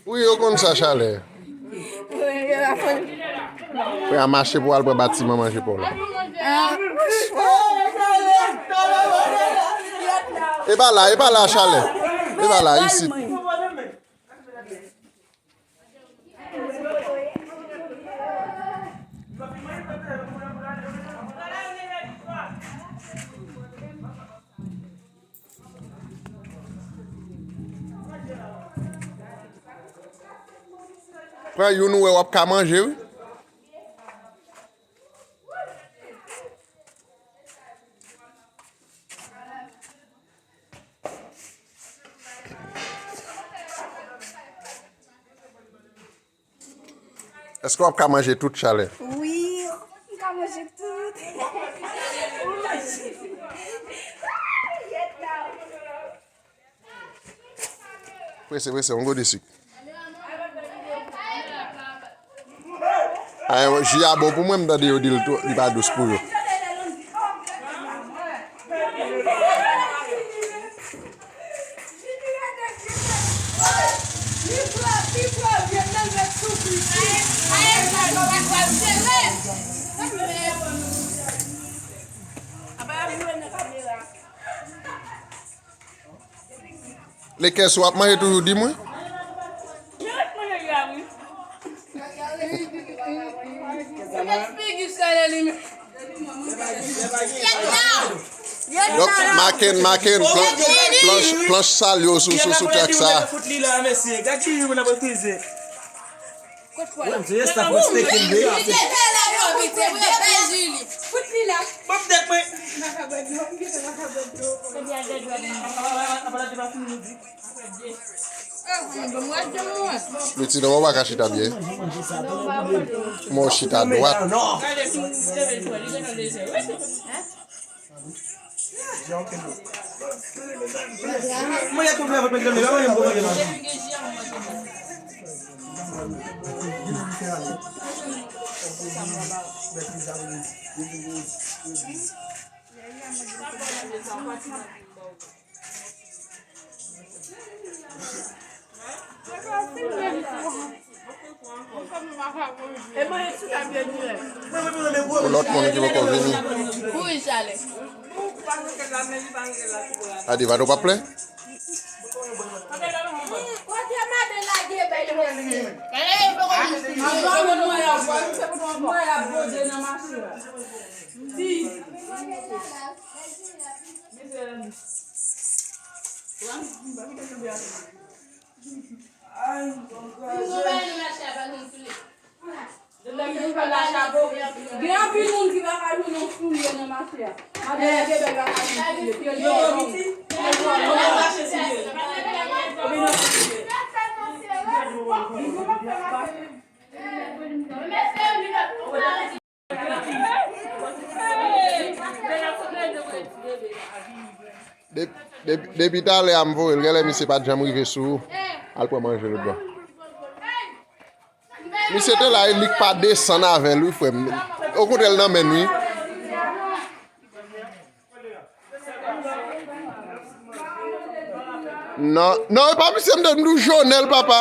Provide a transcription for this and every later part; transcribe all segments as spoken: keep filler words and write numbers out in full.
Wi, yo konn sa, Chalè. Frè a mache pou al pran batiman manje pa w la. E pa la, e pa la, Chalè. E pa la, isit. Pran youn ou wè w ap ka manje, wi. Èske w ap ka manje tout, Chalè? Wi, m ka manje tout. Prese, prese, yon gode sik. Ay, ji a bon pou mwen, m tande yo di l tou, li pa dous pou yo. Lekès w ap manje toujou, di mwen. Donk, Maken, Maken, plan-, planch, planch sal yo sou, sou, sou trak sa. Fout li la, mesye. Gad ki moun ap refize. Bon, se staff mwen steke l, wi. Fout li la. Bon, tèt mwen. Piti, non, w pa ka chita byen. Mwen chita dwat. Pou lòt moun ki poko vini. Adi, Vado p ap plen? Gen anpil moun ki pa ka jwenn yon soulye nan mache a. Madanm Kebèk pa ka jwenn soulye. Pye l bò. De-, de-, depi talè a m voye l, genlè misye pa t janm rive sou ou. Al pran manje lòt bò. Misye te la, e li k pa desann avè l, wi, frè m. Okontrè, l nan men n, wi. Non, non, e pa misye m te di w, Jonèl, papa.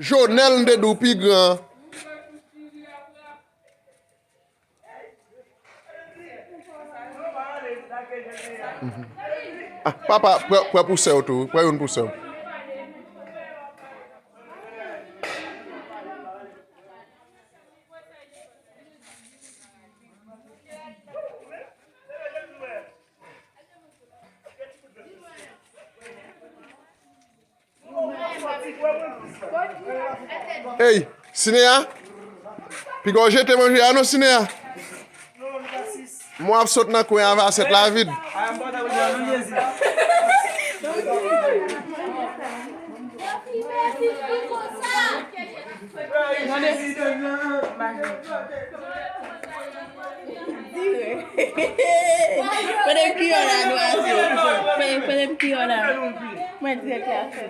Jonèl, m te di w pi gran. Ah, papa, pran, pran pou sè w tou, pran youn pou sè w. Ey, Sineya, piga w jete manje a non, Sineya. Mwen ap sot nan kwen an avè asyèt la vid. Pran kiyè la, dwaze. Pran, pran kiyè la. Mwen dirèk la fè.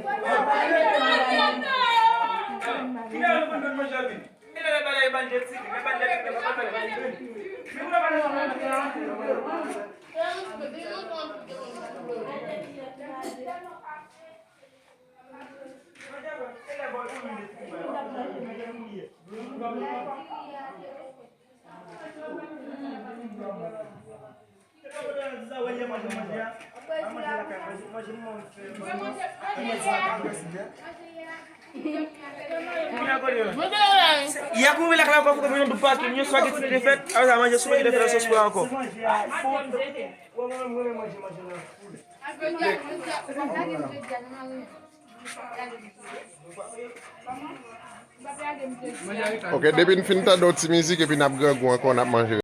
Ya kouri la kay ankò, fò ke mwen yon dout pati, mwen spaghetti ki te fèt, apre sa manje sou ki te fèt sòs pou ankò. Ok, depi n fin tande yon ti mizik epi n ap grangou ankò, n ap manje.